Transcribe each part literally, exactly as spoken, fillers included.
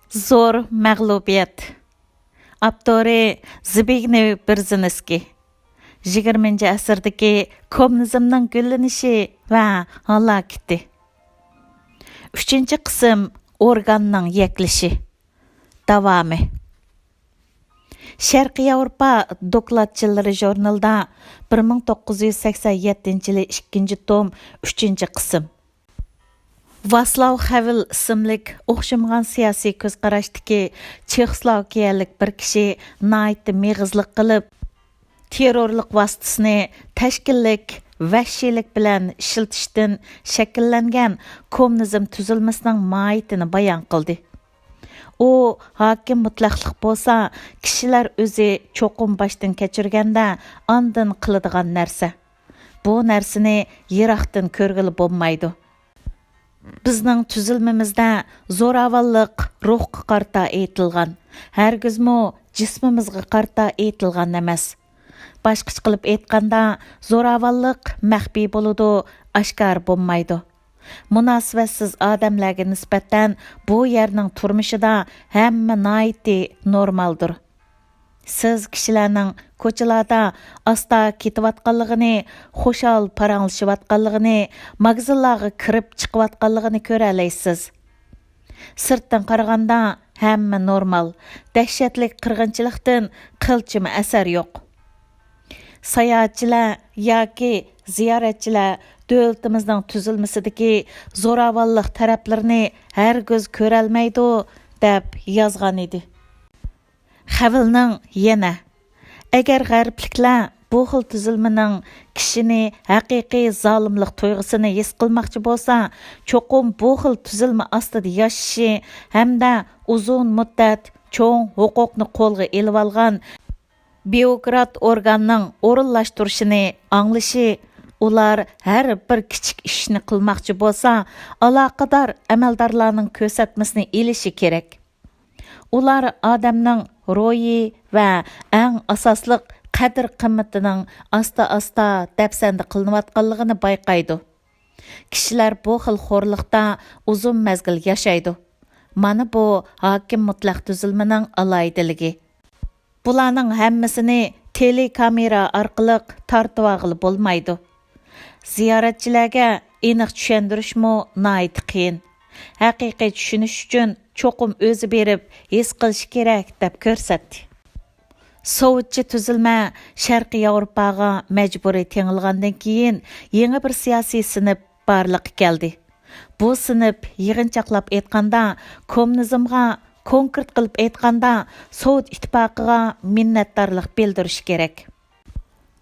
زور مەغلۇبىيەت. ئاپتورى زبىگنېۋ بېرزىنسكىي. يىگىرمىنچى ئەسىردىكى كوممۇنىزمنىڭ گۈللىنىشى ۋە ھالاكىتى. ئۈچىنچى قىسىم، ئورگاننىڭ يەكلىشى. داۋامى. شەرقىي ياۋروپا دوكلاتچىلىرى ژۇرنىلىدا، بىر مىڭ توققۇز يۈز سەكسەن يەتتىنچى يىلى، ئىككىنچى توم، ئۈچىنچى قىسىم. ۋاسلاۋ خەۋېل ئىسىملىك ئوخشىمىغان سىياسىي كۆز قاراشتىكى چېخوسلوۋاكىيەلىك بىر كىشى ناھايىتى مېغىزلىق قىلىپ، تېررورلۇق ۋاسىتىسىنى تەشكىللىك ۋەھشىيلىك بىلەن ئىشلىتىشتىن شەكىللەنگەن كوممۇنىزم تۈزۈلمىسىنىڭ ماھىيىتىنى بايان قىلدى. ئۇ، ھاكىم مۇتلەقلىق بولسا، كىشىلەر ئۆزى چوقۇم باشتىن كەچۈرگەندە ئاندىن قىلىدىغان نەرسە. بۇ نەرسىنى يىراقتىن كۆرگىلى بولمايدۇ. بىزنىڭ تۈزۈلمىمىزدە زوراۋانلىق روھقا قارىتا ئېيتىلغان، ھەرگىزمۇ جىسمىمىزغا قارىتا ئېيتىلغان ئەمەس. باشقىچە قىلىپ ئېيتقاندا، زوراۋانلىق مەخپىي بولىدۇ، ئاشكارا بولمايدۇ. مۇناسىۋەتسىز ئادەملەرگە نىسبەتەن بۇ يەرنىڭ تۇرمۇشىدا ھەممە ناھايىتى نورمالدۇر. سىز كىشىلەرنىڭ كوچىلاردا ئاستا كېتىۋاتقانلىقىنى، خۇشال پاراڭلىشىۋاتقانلىقىنى، ماگىزىنلارغا كىرىپ چىقىۋاتقانلىقىنى كۆرەلەيسىز. سىرتتىن قارىغاندا ھەممە نورمال، دەھشەتلىك قىرغىنچىلىقتىن قىلچىمۇ ئەسەر يوق. ساياھەتچىلەر ياكى زىيارەتچىلەر دۆلىتىمىزنىڭ تۈزۈلمىسىدىكى زوراۋانلىق تەرەپلىرىنى ھەرگىز كۆرەلمەيدۇ، دەپ يازغان ئىدى. خەۋېلنىڭ يەنە، ئەگەر غەربلىكلەر بۇ خىل تۈزۈلمىنىڭ كىشىنى ھەقىقىي زالىملىق تۇيغۇسىنى ھېس قىلماقچى بولسا، چوقۇم بۇ خىل تۈزۈلمە ئاستىدا ياشىشى ھەمدە ئۇزۇن مۇددەت چوڭ ھوقۇقنى قولغا ئېلىۋالغان بيۇروكرات ئورگاننىڭ ئورۇنلاشتۇرۇشىنى ئاڭلىشى، ئۇلار ھەر بىر كىچىك ئىشنى قىلماقچى بولسا، ئالاقىدار ئەمەلدارلارنىڭ كۆرسەتمىسىنى ئېلىشى كېرەك. ئۇلار ئادەمنىڭ روھى ۋە ئەڭ ئاساسلىق قەدىر-قىممىتىنىڭ ئاستا-ئاستا دەپسەندە قىلىنىۋاتقانلىقىنى بايقايدۇ. كىشىلەر بۇ خىل خورلۇقتا ئۇزۇن مەزگىل ياشايدۇ. مانا بۇ ھاكىم مۇتلەق تۈزۈلمىنىڭ ئالاھىدىلىكى. بۇلارنىڭ ھەممىسىنى تېلېكامېرا ئارقىلىق تارتىۋالغىلى بولمايدۇ. زىيارەتچىلەرگە ئېنىق چۈشەندۈرۈشمۇ ناھايىتى قىيىن. ھەقىقىي چۈشىنىش ئۈچۈن چوقۇم ئۆزى بېرىپ ھېس قىلىشى كېرەك، دەپ كۆرسەتتى. سوۋېتچە تۈزۈلمە شەرقىي ياۋروپاغا مەجبۇرىي تېڭىلغاندىن كېيىن، يېڭى بىر سىياسىي سىنىپ بارلىققا كەلدى. بۇ سىنىپ، يىغىنچاقلاپ ئېيتقاندا، كوممۇنىزمغا، كونكرېت قىلىپ ئېيتقاندا، سوۋېت ئىتتىپاقىغا مىننەتدارلىق بىلدۈرۈشى كېرەك.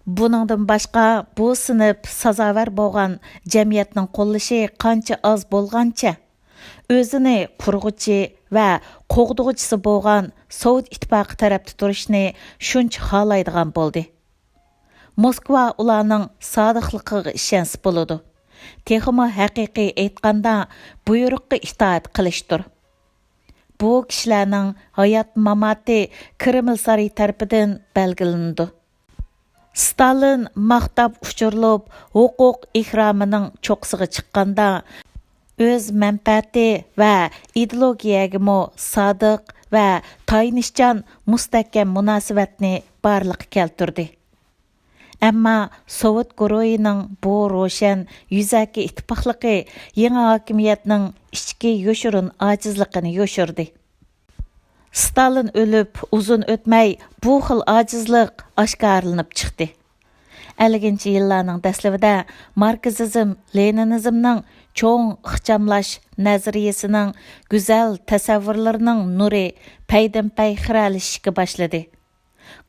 بۇنىڭدىن باشقا، بۇ سىنىپ سازاۋەر بولغان جەمئىيەتنىڭ قوللىشى قانچە ئاز بولغانچە، ئۆزىنى قۇرغۇچى ۋە قوغدىغۇچىسى بولغان سوۋېت ئىتتىپاقى تەرەپتە تۇرۇشنى شۇنچە خالايدىغان بولدى. موسكۋا ئۇلارنىڭ سادىقلىقىغا ئىشەنسە بولىدۇ. تېخىمۇ ھەقىقىي ئېيتقاندا، بۇيرۇققا ئىتائەت قىلىشتۇر. بۇ كىشىلەرنىڭ ھايات-ماماتى كرېمل سارىيى تەرىپىدىن بەلگىلىنىدۇ. ستالىن ماختاپ ئۇچۇرۇلۇپ، ھوقۇق ئېھرامىنىڭ چوققىسىغا چىققاندا، ئۆز مەنپەئەتى ۋە ئىدېئولوگىيەگىمۇ سادىق ۋە تايىنىشچان مۇستەھكەم مۇناسىۋەتنى بارلىققا كەلتۈردى. ئەمما سوۋېت گۇرۇھىنىڭ بۇ روشەن يۈزەكى ئىتتىپاقلىقى يېڭى ھاكىمىيەتنىڭ ئىچكى يوشۇرۇن ئاجىزلىقىنى يوشۇردى. ستالىن ئۆلۈپ ئۇزۇن ئۆتمەي، بۇ خىل ئاجىزلىق ئاشكارىلىنىپ چىقتى. ئەللىكىنچى يىللارنىڭ دەسلىپىدە ماركسىزم، لېنىنىزمنىڭ چوڭ ئىخچاملاش نەزەرىيىسىنىڭ گۈزەل تەسەۋۋۇرلىرىنىڭ نۇرى پەيدىنپەي خىرەلىشىشكە باشلىدى.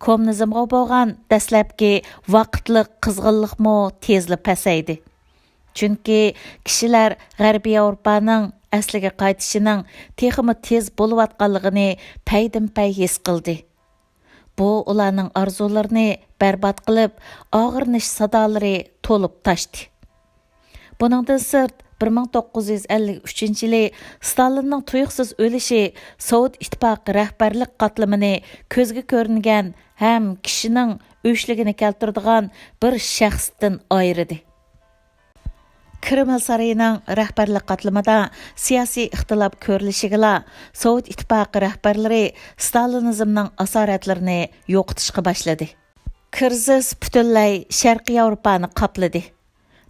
كوممۇنىزمغا بولغان دەسلەپكى ۋاقىتلىق قىزغىنلىقمۇ تېزلا پەسەيدى. چۈنكى كىشىلەر غەربىي ياۋروپانىڭ ئەسلىگە قايتىشىنىڭ تېخىمۇ تېز بولۇۋاتقانلىقىنى پەيدىنپەي ھېس قىلدى. بۇ ئۇلارنىڭ ئارزۇلىرىنى بەربات قىلىپ، ئاغرىنىش سادالىرى تولۇپ تاشتى. بۇنىڭدىن سىرت، بىر مىڭ توققۇز يۈز ئەللىك ئۈچىنچى يىلى ستالىننىڭ تۇيۇقسىز ئۆلۈشى سوۋېت ئىتتىپاقى رەھبەرلىك قاتلىمىنى كۆزگە كۆرۈنگەن ھەم كىشىنىڭ ئۆچلۈكىنى كەلتۈرىدىغان بىر شەخستىن ئايرىدى. كرېمل سارىيىنىڭ رەھبەرلىك قاتلىمىدا سىياسىي ئىختىلاپ كۆرۈلۈشىگىلا، سوۋېت ئىتتىپاقى رەھبەرلىرى ستالىنىزمنىڭ ئاسارەتلىرىنى يوقىتىشقا باشلىدى. كىرىزىس پۈتۈنلەي شەرقىي ياۋروپانى قاپلىدى.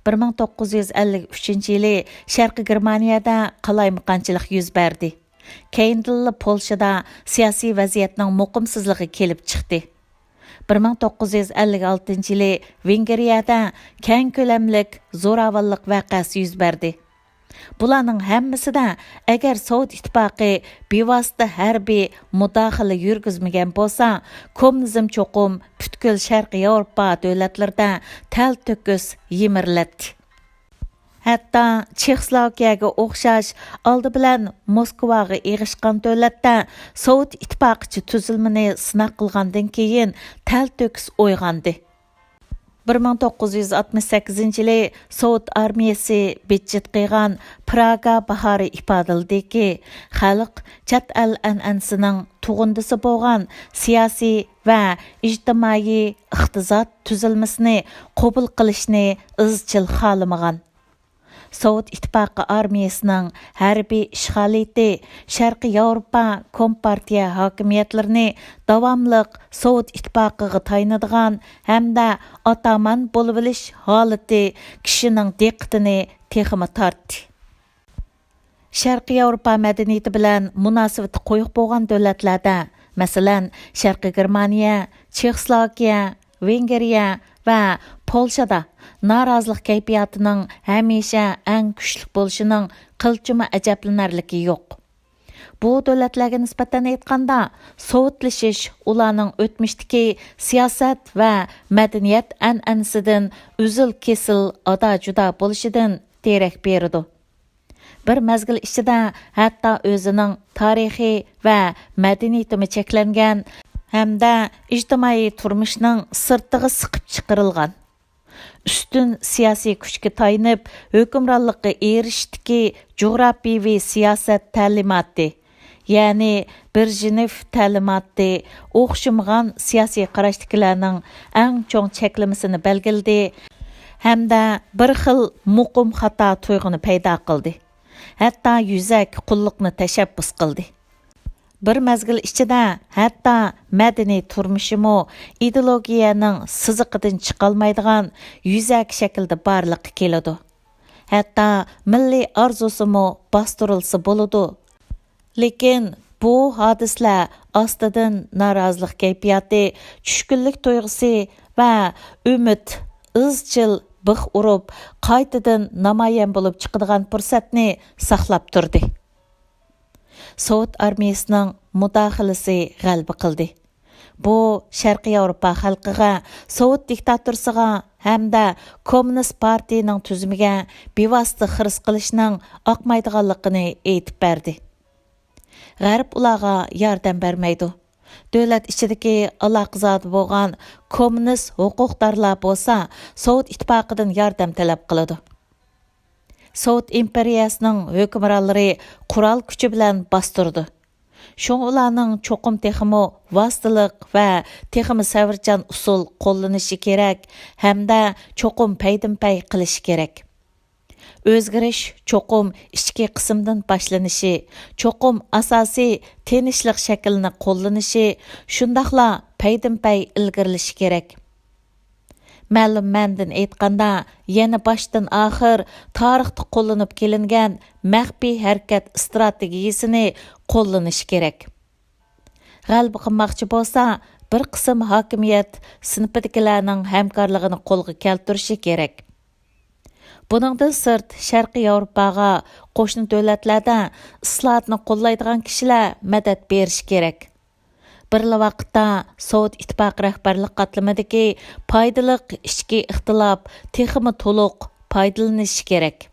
بىر مىڭ توققۇز يۈز ئەللىك ئۈچىنچى يىلى شەرقىي گېرمانىيەدە قالايمىقانچىلىق يۈز بەردى. كەينىدىنلا پولشىدا سىياسىي ۋەزىيەتنىڭ مۇقىمسىزلىقى كېلىپ چىقتى. بىر مىڭ توققۇز يۈز ئەللىك ئالتىنچى يىلى ۋېنگرىيەدە كەڭ كۆلەملىك زوراۋانلىق ۋەقەسى يۈز بەردى. بۇلارنىڭ ھەممىسىدە، ئەگەر سوۋېت ئىتتىپاقى بىۋاسىتە ھەربىي مۇداخىلە يۈرگۈزمىگەن بولسا، كوممۇنىزم چوقۇم پۈتكۈل شەرقىي ياۋروپا دۆلەتلىرىدە تەلتۆكۈس يىمىرىلەتتى. ھەتتا چېخوسلوۋاكىيەگە ئوخشاش ئالدى بىلەن موسكۋاغا ئېغىشقان دۆلەتتە سوۋېت ئىتتىپاقىچە تۈزۈلمىنى سىناق قىلغاندىن كېيىن تەلتۆكۈس ئويغاندى. بىر مىڭ توققۇز يۈز ئاتمىش سەككىزىنچى يىلى سوۋېت ئارمىيەسى بىدجېت قىلغان پراگا باھارى ئىپادىلىدىكى، خەلق چەت ئەل ئەنئەنىسىنىڭ تۇغۇندىسى بولغان سىياسىي ۋە ئىجتىمائىي ئىقتىساد تۈزۈلمىسىنى قوبۇل قىلىشنى ئىزچىل خالىمىغان. سوۋېت ئىتتىپاقى ئارمىيەسىنىڭ ھەربىي ئىشغالىيىتى شەرقىي ياۋروپا كومپارتىيە ھاكىمىيەتلىرىنى داۋاملىق سوۋېت ئىتتىپاقىغا تايىنىدىغان ھەمدە ئاتامان بولۇۋېلىش ھالىتى كىشىنىڭ دىققىتىنى تېخىمۇ تارتتى. شەرقىي ياۋروپا مەدەنىيىتى بىلەن مۇناسىۋىتى قويۇق بولغان دۆلەتلەردە، مەسىلەن، شەرقىي گېرمانىيە، چېخوسلوۋاكىيە، ۋېنگرىيە ۋە پولشادا نارازىلىق كەيپىياتىنىڭ ھەمىشە ئەڭ كۈچلۈك بولۇشىنىڭ قىلچىمۇ ئەجەبلىنەرلىكى يوق. بۇ دۆلەتلەرگە نىسبەتەن ئېيتقاندا، سوۋېتلىشىش ئۇلارنىڭ ئۆتمۈشتىكى سىياسەت ۋە مەدەنىيەت ئەنئەنىسىدىن ئۈزۈل-كېسىل ئادا-جۇدا بولۇشىدىن دېرەك بېرىدۇ. بىر مەزگىل ئىچىدە ھەتتا ئۆزىنىڭ تارىخى ۋە مەدەنىيىتىمۇ چەكلەنگەن ھەمدە ئىجتىمائىي تۇرمۇشنىڭ سىرتىغا سىقىپ چىقىرىلغان، ئۈستۈن سىياسىي كۈچكە تايىنىپ ھۆكۈمرانلىققا ئېرىشىشتىكى جۇغراپىيىۋى سىياسەت تەلىماتى، يەنى بېرېژنېف تەلىماتى ئوخشىمىغان سىياسىي قاراشتىكىلەرنىڭ ئەڭ چوڭ چەكلىمىسىنى بەلگىلىدى ھەمدە بىر خىل مۇقىم خاتا تۇيغۇنى پەيدا قىلدى. ھەتتا يۈزەكى قۇللۇقنى تەشەببۇس قىلدى. بىر مەزگىل ئىچىدە ھەتتا مەدەنىي تۇرمۇشىمۇ ئىدېئولوگىيەنىڭ سىزىقىدىن چىقالمايدىغان يۈزەكى شەكىلدە بارلىققا كېلىدۇ. ھەتتا مىللىي ئارزۇسىمۇ باستۇرۇلسا بولىدۇ. لېكىن بۇ ھادىسىلەر ئاستىدىن نارازىلىق كەيپىياتى، چۈشكۈنلۈك تۇيغۇسى ۋە ئۈمىد ئىزچىل بىخ ئۇرۇپ، قايتىدىن نامايان بولۇپ چىقىدىغان پۇرسەتنى ساقلاپ تۇردى. سوۋېت ئارمىيىسىنىڭ مۇداخىلىسى غەلىبە قىلدى. بۇ شەرقىي ياۋروپا خەلقىگە سوۋېت دىكتاتورىسىغا ھەمدە كوممۇنىست پارتىيىنىڭ تۈزۈمىگە بىۋاسىتە خىرىس قىلىشنىڭ ئاقمايدىغانلىقىنى ئېيتىپ بەردى. غەرب ئۇلارغا ياردەم بەرمەيدۇ. دۆلەت ئىچىدىكى ئالاقىزادە بولغان كوممۇنىست ھوقۇقدارلار بولسا سوۋېت ئىتتىپاقىدىن ياردەم تەلەپ قىلىدۇ. سوۋېت ئىمپېرىيەسىنىڭ ھۆكۈمرانلىرى قورال كۈچى بىلەن باستۇرىدۇ. شۇڭا ئۇلارنىڭ چوقۇم تېخىمۇ ۋاسىتىلىق ۋە تېخىمۇ سەۋرچان ئۇسۇل قوللىنىشى كېرەك ھەمدە چوقۇم پەيدىنپەي قىلىشى كېرەك. ئۆزگىرىش چوقۇم ئىچكى قىسىمدىن باشلىنىشى، چوقۇم ئاساسىي تىنچلىق شەكلىنى قوللىنىشى، شۇنداقلا پەيدىنپەي ئىلگىرىلىشى كېرەك. مەلۇم مەنىدىن ئېيتقاندا، يەنە باشتىن ئاخىر تارىختا قوللىنىپ كېلىنگەن مەخپىي ھەرىكەت ئىستراتېگىيىسىنى قوللىنىش كېرەك. غەلىبە قىلماقچى بولسا، بىر قىسىم ھاكىمىيەت سىنىپىدىكىلەرنىڭ ھەمكارلىقىنى قولغا كەلتۈرۈشى كېرەك. بۇنىڭدىن سىرت، شەرقىي ياۋروپاغا قوشنا دۆلەتلەردە ئىسلاھاتنى قوللايدىغان كىشىلەر مەدەت بېرىشى كېرەك. بىرلا ۋاقىتتا سوۋېت ئىتتىپاقى رەھبەرلىك قاتلىمىدىكى پايدىلىق ئىچكى ئىختىلاپ تېخىمۇ تولۇق پايدىلىنىشى كېرەك.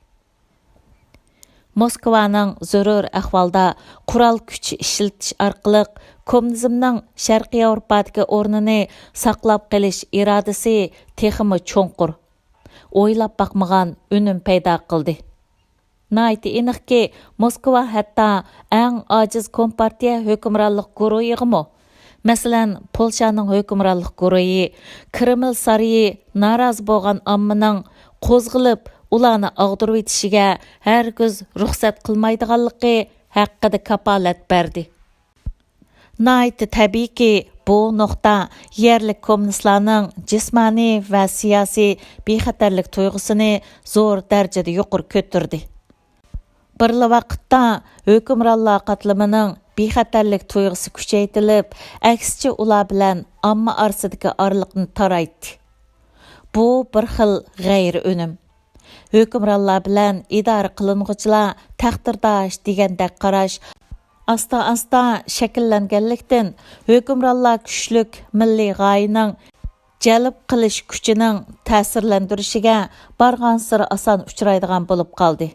موسكۋانىڭ زۆرۈر ئەھۋالدا قورال كۈچ ئىشلىتىش ئارقىلىق كوممۇنىزمنىڭ شەرقىي ياۋروپادىكى ئورنىنى ساقلاپ قېلىش ئىرادىسى تېخىمۇ چوڭقۇر، ئويلاپ باقمىغان ئۈنۈم پەيدا قىلدى. ناھايىتى ئېنىقكى، موسكۋا ھەتتا ئەڭ ئاجىز كومپارتىيە ھۆكۈمرانلىق گۇرۇھىغىمۇ، مەسىلەن، پولشانىڭ ھۆكۈمرانلىق گۇرۇھى، كرېمل سارىيى نارازى بولغان ئاممىنىڭ قوزغىلىپ ئۇلارنى ئاغدۇرۇۋېتىشىگە ھەرگىز رۇخسەت قىلمايدىغانلىقى ھەققىدە كاپالەت بەردى. ناھايىتى تەبىئىيكى، بۇ نۇقتا يەرلىك كوممۇنىستلارنىڭ جىسمانىي ۋە سىياسىي بىخەتەرلىك تۇيغۇسىنى زور دەرىجىدە يۇقىرى كۆتۈردى. بىرلا ۋاقىتتا ھۆكۈمرانلار قاتلىمىنىڭ بىخەتەرلىك تۇيغۇسى كۈچەيتىلىپ، ئەكسىچە ئۇلار بىلەن ئامما ئارىسىدىكى ئارىلىقنى تارايتتى. بۇ بىر خىل غەيرىي ئۈنۈم. ھۆكۈمرانلار بىلەن ئىدارە قىلىنغۇچىلار تەقدىرداش دېگەندەك قاراش ئاستا-ئاستا شەكىللەنگەنلىكتىن، ھۆكۈمرانلار كۈچلۈك مىللىي غايىنىڭ جەلپ قىلىش كۈچىنىڭ تەسىرلەندۈرۈشىگە بارغانسېرى ئاسان ئۇچرايدىغان بولۇپ قالدى.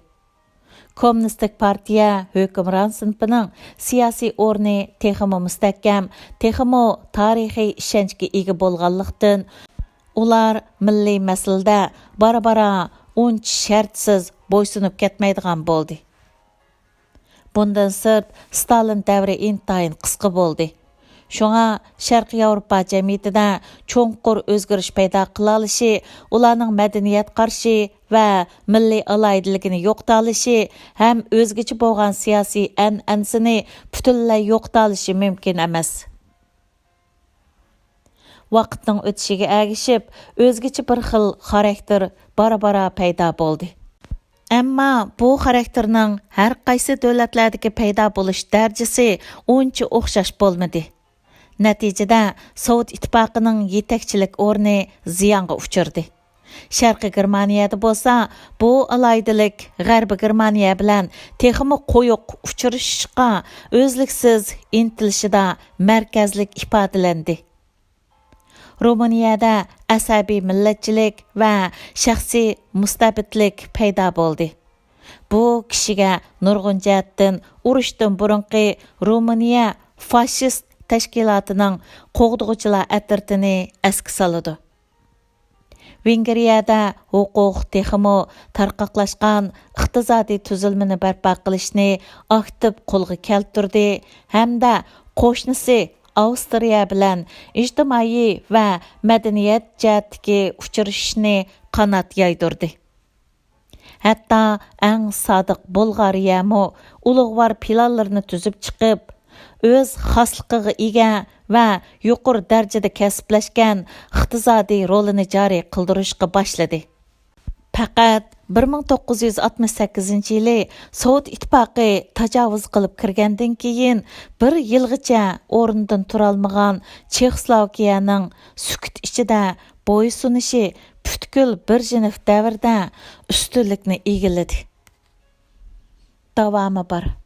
كوممۇنىستىك پارتىيە ھۆكۈمران سىنىپىنىڭ سىياسىي ئورنى تېخىمۇ مۇستەھكەم، تېخىمۇ تارىخىي ئىشەنچكە ئىگە بولغانلىقتىن، ئۇلار مىللىي مەسىلىدە بارا-بارا ئۇنچە شەرتسىز بويسۇنۇپ كەتمەيدىغان بولدى. بۇندىن سىرت، ستالىن دەۋرى ئىنتايىن قىسقا بولدى. شۇڭا شەرقىي ياۋروپا جەمئىيىتىدە چوڭقۇر ئۆزگىرىش پەيدا قىلالىشى، ئۇلارنىڭ مەدەنىيەت قارىشى ۋە مىللىي ئالاھىدىلىكىنى يوقىتالىشى ھەم ئۆزگىچە بولغان سىياسىي ئەنئەنىسىنى پۈتۈنلەي يوقىتالىشى مۇمكىن ئەمەس. ۋاقىتنىڭ ئۆتۈشىگە ئەگىشىپ، ئۆزگىچە بىر خىل خاراكتېر بارا-بارا پەيدا بولدى. ئەمما بۇ خاراكتېرنىڭ ھەر قايسى دۆلەتلەردىكى پەيدا بولۇش دەرىجىسى ئۇنچە ئوخشاش بولمىدى. نەتىجىدە، سوۋېت ئىتتىپاقىنىڭ يېتەكچىلىك ئورنى زىيانغا ئۇچرىدى. شەرقىي گېرمانىيەدە بولسا، بۇ ئالاھىدىلىك غەربىي گېرمانىيە بىلەن تېخىمۇ قويۇق ئۇچرىشىشقا ئۈزلۈكسىز ئىنتىلىشىدا مەركەزلىك ئىپادىلەندى. رومىنىيەدە ئەسەبىي مىللەتچىلىك ۋە شەخسىي مۇستەبىتلىك پەيدا بولدى. بۇ كىشىگە نۇرغۇن جەھەتتىن ئۇرۇشتىن بۇرۇنقى رومىنىيە فاشىست تەشكىلاتىنىڭ قوغدىغۇچىلار ئەترىتىنى ئەسكە سالىدۇ. ۋېنگرىيەدە ھوقۇق تېخىمۇ تارقاقلاشقان ئىقتىسادىي تۈزۈلمىنى بەرپا قىلىشنى ئاكتىپ قولغا كەلتۈردى ھەمدە قوشنىسى ئاۋسترىيە بىلەن ئىجتىمائىي ۋە مەدەنىيەت جەھەتتىكى ئۇچرىشىشنى قانات يايدۇردى. ھەتتا ئەڭ سادىق بۇلغارىيەمۇ ئۇلۇغۋار پىلانلىرىنى تۈزۈپ چىقىپ، ئۆز خاسلىقىغا ئىگە ۋە يۇقىرى دەرىجىدە كەسىپلەشكەن ئىقتىسادىي رولىنى جارى قىلدۇرۇشقا باشلىدى. پەقەت بىر مىڭ توققۇز يۈز ئاتمىش سەككىزىنچى يىلى سوۋېت ئىتتىپاقى تاجاۋۇز قىلىپ كىرگەندىن كېيىن، بىر يىلغىچە ئورنىدىن تۇرالمىغان چېخوسلوۋاكىيەنىڭ سۈكۈت ئىچىدە بويسۇنۇشى پۈتكۈل بىرژنېف دەۋرىدە ئۈستۈنلۈكنى ئىگىلىدى. داۋامى بار.